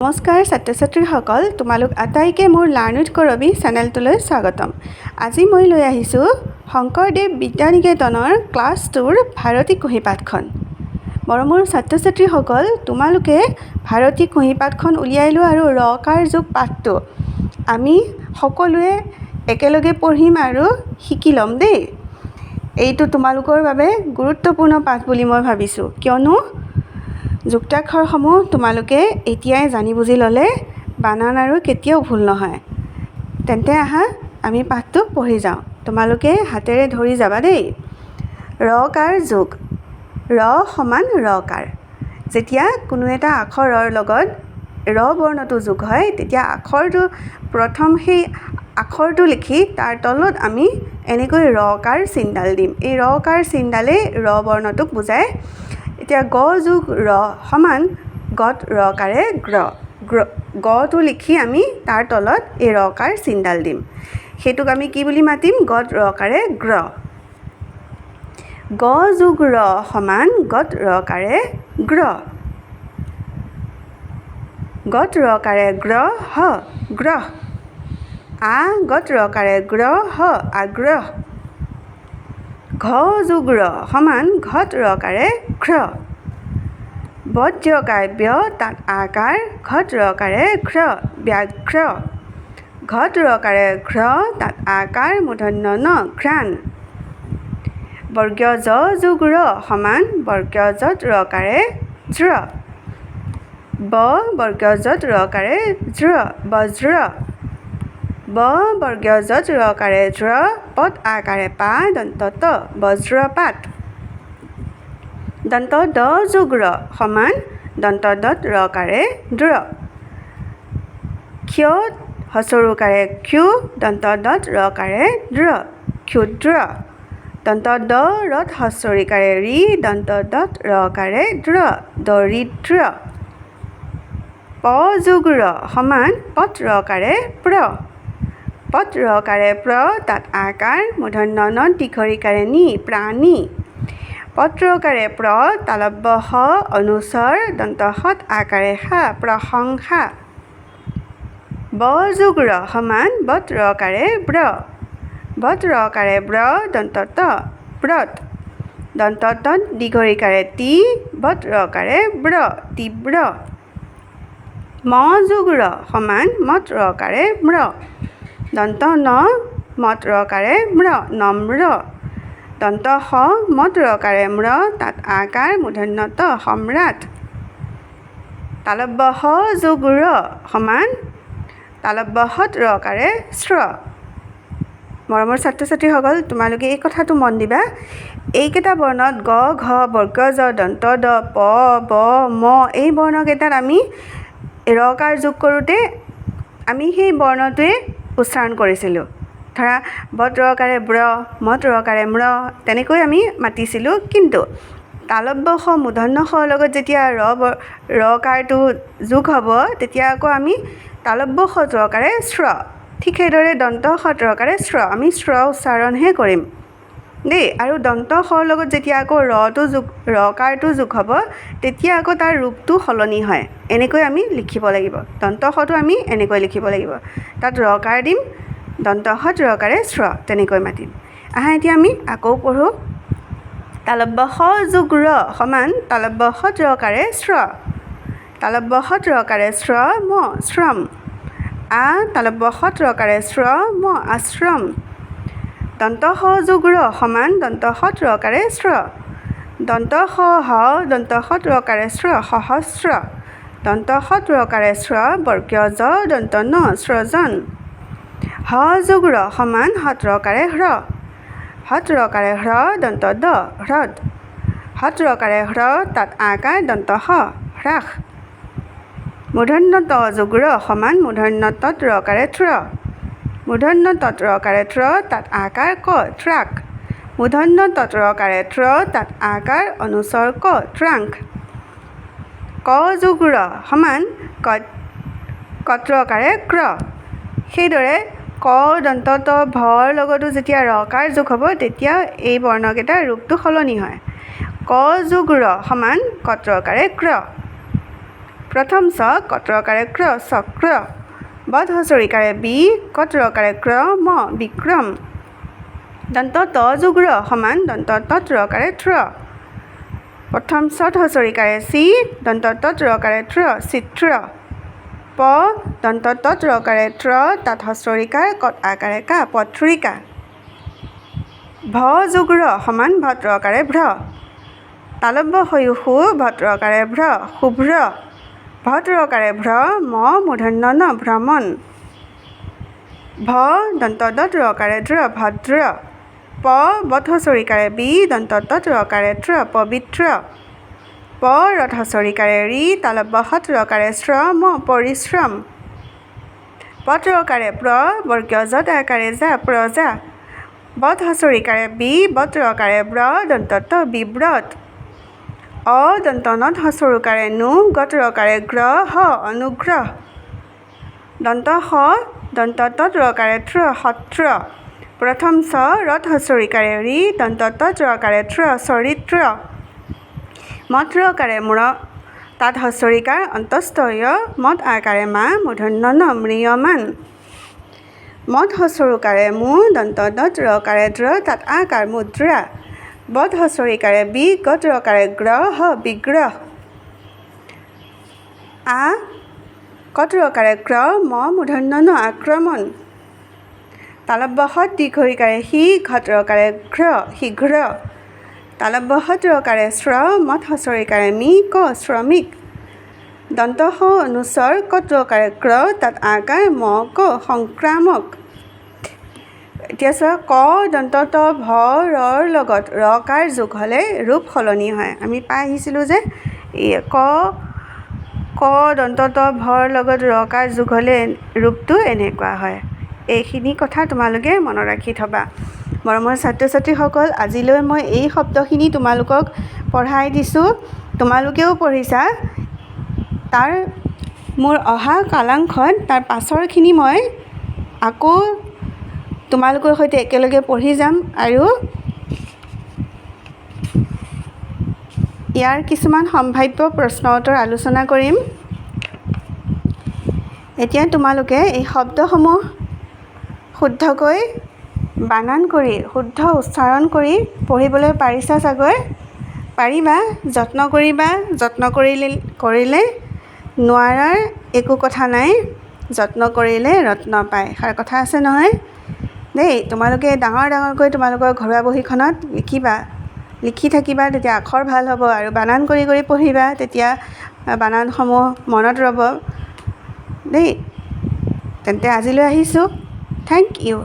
নমস্কাৰ ছাত্ৰ ছাত্ৰীসকল, তোমালোক আটাইকে মোৰ লাৰ্ণ উইথ কৰবী চেনেলটোলৈ স্বাগতম। আজি মই লৈ আহিছোঁ শংকৰদেৱ বিদ্যানিকেতনৰ ক্লাছ 2ৰ ভাৰতী কুঁহিপাঠখন। মৰমৰ ছাত্ৰ ছাত্ৰীসকল, তোমালোকে ভাৰতী কুঁহিপাঠখন উলিয়াই লোৱা আৰু ৰ কাৰ যোগ পাঠটো আমি সকলোৱে একেলগে পঢ়িম আৰু শিকি ল'ম দেই। এইটো তোমালোকৰ বাবে গুৰুত্বপূৰ্ণ পাঠ বুলি মই ভাবিছোঁ, কিয়নো যুক্তাক্ষৰসমূহ তোমালোকে এতিয়াই জানি বুজি ল'লে বানান আৰু কেতিয়াও ভুল নহয়। তেন্তে আহা, আমি পাঠটো পঢ়ি যাওঁ। তোমালোকে হাতেৰে ধৰি যাবা দেই। ৰ কাৰ যোগ, ৰ সমান ৰ কাৰ। যেতিয়া কোনো এটা আখৰৰ লগত ৰ বৰ্ণটো যোগ হয়, তেতিয়া আখৰটো প্ৰথম সেই আখৰটো লিখি তাৰ তলত আমি এনেকৈ ৰ কাৰ চিনডাল দিম। এই ৰ কাৰ চিনডালেই ৰ বৰ্ণটোক বুজায়। এতিয়া গ যোগ ৰ সমান গত ৰ কাৰে গ্ৰ। গ্ৰ গটো লিখি আমি তাৰ তলত এই ৰ কাৰ চিনডাল দিম। সেইটোক আমি কি বুলি মাতিম? গত ৰ কাৰে গ্ৰ। গ যোগ ৰ সমান গত ৰ কাৰে গ্ৰ। গত ৰ কাৰে গ্ৰ হ, গ্ৰহ। আ গত ৰ কাৰে গ্ৰ হ, আগ্ৰহ। ঘ যোগ ৰ সমান ঘট ৰ কাৰে ঘ্ৰ। বদ্যকাব্য তাত আকাৰ ঘট ৰ কাৰে ঘ্ৰ, ব্যাঘ্ৰ। ঘট ৰ কাৰে ঘ্ৰ তাত আকাৰ মূৰ্ধন্য ন, ঘ্ৰাণ। বৰ্গীয় জ যোগ ৰ সমান বৰ্গীয় যত ৰ কাৰে জ্ৰ। ব বৰ্গীয় যত ৰ কাৰে জ্ৰ, বজ্ৰ। ব বৰ্গীয় যত ৰ কাৰে জ্ৰ, পদ আকাৰে পা দন্ত ত, বজ্ৰপাত। দন্ত দ যোগ ৰ সমান দন্ত দত ৰ কাৰে দ্ৰ। ক্ষ হচৰুকাৰে ক্ষু দন্ত দত ৰ কাৰে দ্ৰ, ক্ষুদ্ৰ। দন্ত দ ৰত হচৰিকাৰে ৰি দন্ত দত ৰ কাৰে দ্ৰ, দৰিদ্ৰ। প যোগ ৰ সমান পত ৰ কাৰে প্ৰ। পত ৰ কাৰে প্ৰ তাত আকাৰ মূৰ্ধন্য ন দীৰ্ঘ ঋকাৰে নি, প্ৰাণী। পত ৰ কাৰে প্ৰ তালব্য স অনুস্বৰ দন্ত সত আকাৰে সা, প্ৰশংসা। ব যোগ ৰ সমান বত ৰ কাৰে ব্ৰ। বত ৰ কাৰে ব্ৰ দন্ত ত, ব্ৰত। দন্ত তত দীৰ্ঘ ঋকাৰে তি বত ৰ কাৰে ব্ৰ, তীব্ৰ। ম যোগ ৰ সমান মত ৰ কাৰে ম্ৰ। দন্ত ন মত ৰ কাৰে ম্ৰ, নম্ৰ। দন্ত স মত ৰ কাৰে ম্ৰ তাত আকাৰ মূৰ্ধন্য ত, সম্ৰাট। তালব্য স যোগ ৰ সমান তালব্য সত ৰ কাৰে স্ৰ। মৰমৰ ছাত্ৰ ছাত্ৰীসকল, তোমালোকে এই কথাটো মন দিবা। এইকেইটা বৰ্ণত গ ঘ বৰ্গ জ দন্ত দ প ব ম এই বৰ্ণকেইটাত আমি ৰ কাৰ যোগ কৰোঁতে আমি সেই বৰ্ণটোৱে উচ্চাৰণ কৰিছিলোঁ। ধৰা বত ৰ কাৰে ব্ৰ, মত ৰ কাৰে ম্ৰ, তেনেকৈ আমি মাতিছিলোঁ। কিন্তু তালব্য স মূৰ্ধন্য ষৰ লগত যেতিয়া ৰ কাৰটো যোগ হ'ব, তেতিয়া আকৌ আমি তালব্য স ৰ কাৰে স্ৰ, ঠিক সেইদৰে দন্ত স ৰ কাৰে স্ৰ, আমি স্ৰ উচ্চাৰণহে কৰিম দেই। আৰু দন্ত সৰ লগত যেতিয়া আকৌ ৰটো যোগ, ৰ কাৰটো যোগ হ'ব, তেতিয়া আকৌ তাৰ ৰূপটো সলনি হয়। এনেকৈ আমি লিখিব লাগিব। দন্ত সটো আমি এনেকৈ লিখিব লাগিব, তাত ৰ কাৰ দিম, দন্ত সত ৰ কাৰে স্ৰ, তেনেকৈ মাতিম। আহা, এতিয়া আমি আকৌ পঢ়োঁ। তালব্য স যোগ ৰ সমান তালব্য সত ৰ কাৰে স্ৰ। তালব্য সত ৰ কাৰে স্ৰ ম, শ্ৰম। আ তালব্য সত ৰ কাৰে স্ৰ ম, আশ্ৰম। দন্ত স যোগ ৰ সমান দন্ত সত ৰ কাৰে স্ৰ। দন্ত স হ দন্ত সত ৰ কাৰে স্ৰ, সহস্ৰ। দন্ত সত ৰ কাৰে স্ৰ বৰ্গীয় জ দন্ত ন, স্ৰজন। হ যোগ ৰ সমান হত ৰ কাৰে হ্ৰ। হত ৰ কাৰে হ্ৰ দন্ত দ, হ্ৰদ। হত ৰ কাৰে হ্ৰ তাত আকাৰ দন্ত স, হ্ৰাস। মূৰ্ধন্য ত যোগ ৰ সমান মূৰ্ধন্য তত ৰ কাৰে থ্ৰ। মূৰ্ধন্য তত ৰ কাৰে থ্ৰ তাত আকাৰ ক, ট্ৰাক। মূৰ্ধন্য তত ৰ কাৰে থ্ৰ তাত আকাৰ অনুস্বৰ ক, ট্ৰাংক। ক যোগ ৰ সমান কত কত ৰ কাৰে ক্ৰ। সেইদৰে ক দন্ত ত ভৰ লগতো যেতিয়া ৰ কাৰ যোগ হ'ব, তেতিয়া এই বৰ্ণকেইটাৰ ৰূপটো সলনি হয়। ক যোগ ৰ সমান কত ৰ কাৰে ক্ৰ। প্ৰথম চ কটৰকাৰে ক্ৰ চক্ৰ। বধ হচৰিকাৰে বি কটৰকাৰে ক্ৰ ম বিক্ৰম। দন্ত ত যোগ ৰ সমান দন্ত তত ৰকাৰে থ্ৰ। প্ৰথম চত হচৰিকাৰে চি দন্ত তত ৰকাৰে থ্ৰ চিত্ৰ। প দন্ত তত ৰকাৰে থ্ৰ তাত হচৰিকাৰ কত আকাৰে কা পত্ৰিকা। ভ যোগ ৰ সমান ভত ৰকাৰে ভ্ৰ। তালব্য হয়ু সু ভত ৰকাৰে ভ্ৰ শুভ্ৰ। ভত ৰকাৰে ভ্ৰ ম মূৰ্ধন্য ন ভ্ৰমণ। ভ দন্ত দত ৰকাৰে দ্ৰ ভদ্ৰ। প বধ হচৰিকাৰে বি দন্ত তত ৰকাৰে থ্ৰ পবিত্ৰ। প ৰথ হচৰিকাৰে ৰি তালব্য সত ৰকাৰে শ্ৰ ম পৰিশ্ৰম। পত ৰকাৰে প্ৰ বৰ্গীয় যত আকাৰে যা প্ৰজা। বধ হচৰিকাৰে বি বত ৰকাৰে ব্ৰ দন্ত ত বিব্ৰত। অ দন্ত নত হচৰুকাৰে নো গত ৰকাৰে গ্ৰ হ অনুগ্ৰহ। দন্ত স দন্ত তত ৰকাৰে থ্ৰ সত্ৰ। প্ৰথম চ ৰথ হচৰিকাৰে ৰি দন্ত তত ৰকাৰে থ্ৰ চৰিত্ৰ। মত ৰকাৰে ম্ৰ তাত হচৰিকাৰ অন্তস্থ য় মত আকাৰে মা মূৰ্ধন্য ন ম্ৰিয়মান। মত হচৰুকাৰে মু দন্ত দত ৰকাৰে দ্ৰ তাত আকাৰ মুদ্ৰা। বধ হচৰিকাৰে বি গত ৰকাৰে গ্ৰ হ বিগ্ৰহ। আ কত ৰকাৰে ক্ৰ ম মূৰ্ধন্য ন আক্ৰমণ। তালব্য সত দীৰ্ঘইকাৰে সি ঘট ৰকাৰে ঘ্ৰ শীঘ্ৰ। তালব্য সত ৰকাৰে শ্ৰ মত হচৰিকাৰে মি ক শ্ৰমিক। দন্ত স অনুস্বৰ কত ৰকাৰে ক্ৰ তাত আকাৰ ম ক সংক্ৰামক। এতিয়া চোৱা ক দন্ত ত ভ ৰৰ লগত ৰকাৰ যোগ হ'লে ৰূপ সলনি হয়। আমি পাই আহিছিলোঁ যে ক ক দন্ত ত ভৰ লগত ৰকাৰ যোগ হ'লে ৰূপটো এনেকুৱা হয়। এইখিনি কথা তোমালোকে মনত ৰাখি থবা। মৰমৰ ছাত্ৰ ছাত্ৰীসকল, আজিলৈ মই এই শব্দখিনি তোমালোকক পঢ়াই দিছোঁ, তোমালোকেও পঢ়িছা। তাৰ মোৰ অহা কালাংশত তাৰ পাছৰখিনি মই আকৌ তোমালোকৰ সৈতে একেলগে পঢ়ি যাম আৰু ইয়াৰ কিছুমান সম্ভাৱ্য প্ৰশ্ন উত্তৰ আলোচনা কৰিম। এতিয়া তোমালোকে এই শব্দসমূহ শুদ্ধকৈ বানান কৰি শুদ্ধ উচ্চাৰণ কৰি পঢ়িবলৈ পাৰিছা চাগৈ। পাৰিবা, যত্ন কৰিবা। যত্ন কৰিলে নোৱাৰাৰ একো কথা নাই, যত্ন কৰিলে ৰত্ন পায়, এষাৰ কথা আছে নহয় দেই। তোমালোকে ডাঙৰ ডাঙৰকৈ তোমালোকৰ ঘৰুৱা বহীখনত লিখিবা, লিখি থাকিবা, তেতিয়া আখৰ ভাল হ'ব। আৰু বানান কৰি কৰি পঢ়িবা, তেতিয়া বানানসমূহ মনত ৰ'ব দেই। তেন্তে আজিলৈ আহিছোঁ। Thank you.